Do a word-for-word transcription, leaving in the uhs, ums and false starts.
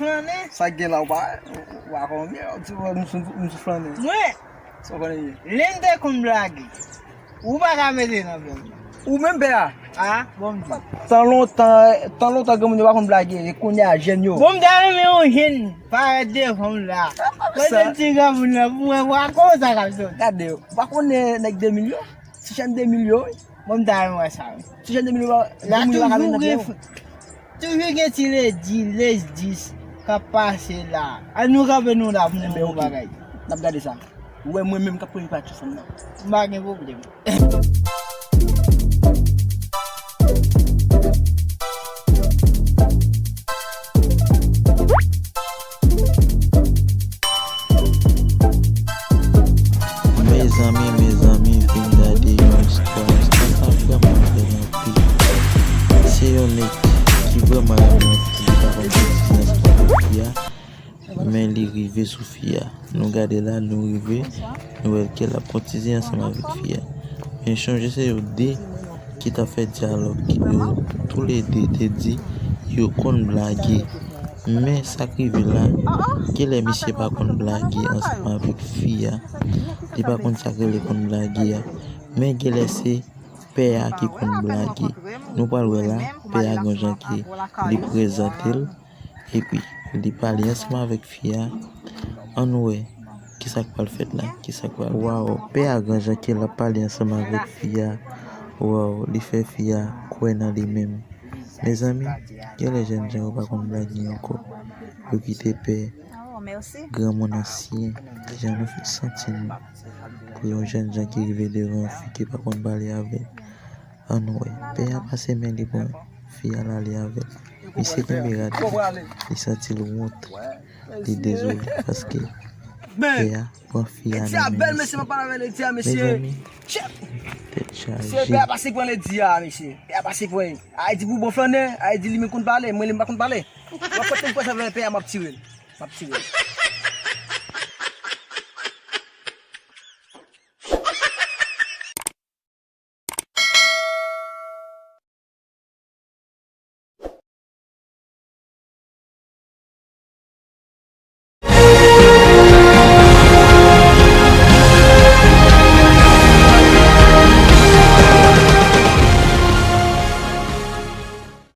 Flannen? Sa k gen la, ou pa, ou pa konn byen, ou di, ou, m sou, m sou flannen. Mwen, sa w konnen ye? Lè m te konn blage, ou pa ka mete nan bèl. Ou menm pè a? A, bon, m di. Tan lontan, tan lontan, granmoun yo pa konn blage, e kounye a, jèn yo. Bon, m ta renmen yon jèn parèt devan m la. Mwen te di granmoun nan, pou mwen, wè, kòman sa k ap soti. Gade, ou pa konnen nèg de mil yo? Ti jèn de mil yo, wi. Bon, m ta renmen wè sa, wi. Ti jèn de mil yo, la, granmoun yo pa ka vin nan pye yo. Toujou gen ti ledi, lesdis k ap pase la. Ann nou kanpe nou la pou nou wè yon bagay. N ap gade sa. Ou wè mwen menm k ap premye pati ansanm nan. M pa gen pwoblèm. Mezanmi, mezanmi, vin gade yon istwa. Istwa sa vrèman bèl anpil. Se yon nèg ki vrèman renmen yon fi, li pa konn fè ti ansanm avèk fi a, men li rive sou fi a. Nou gade la, nou rive, nou wè ke l ap fè ti ansanm avèk fi a. Men chonje se yo de ki t ap fè dyalòg, yo toulede te di yo konn blage. Men sa k rive la, genlè misye pa konn blage ansanm avèk fi a. Li pa konn sa k rele konn blage a. Men genlè se pè a ki konn blage. Nou pral wè la, pè a gen jan ke li prezante l. Epi, li pale ansanm avèk fi a. Ann wè, kisa k pral fèt la? Kisa k pral... Waw, pè a gen jan ke l ap pale ansanm avèk fi a. Waw, li fè fi a kwè nan li menm. Mezanmi, genlè jènjan yo pa konn blage ankò. Yo kite pè granmoun ansyen, jan nou santi nou. Pou yon jènjan ki rive devan yon fi ki pa konn pale avè l. Ann wè, pè a pase men li pran fi a l ale avè l. Misye kenbe rad li, li santi l wont, li dezole paske pè a pran fi a nan men misye. Mezanmi, tèt chaje. Mesye, pè a pase pran ledi a, mesye. Pè a pase pran. Ayiti pou bon flannen, Ayiti li menm konn pale, mwen li m pa konn pale. Mwen kote m kwè sa vle pè a, m ap tire l. M ap tire l.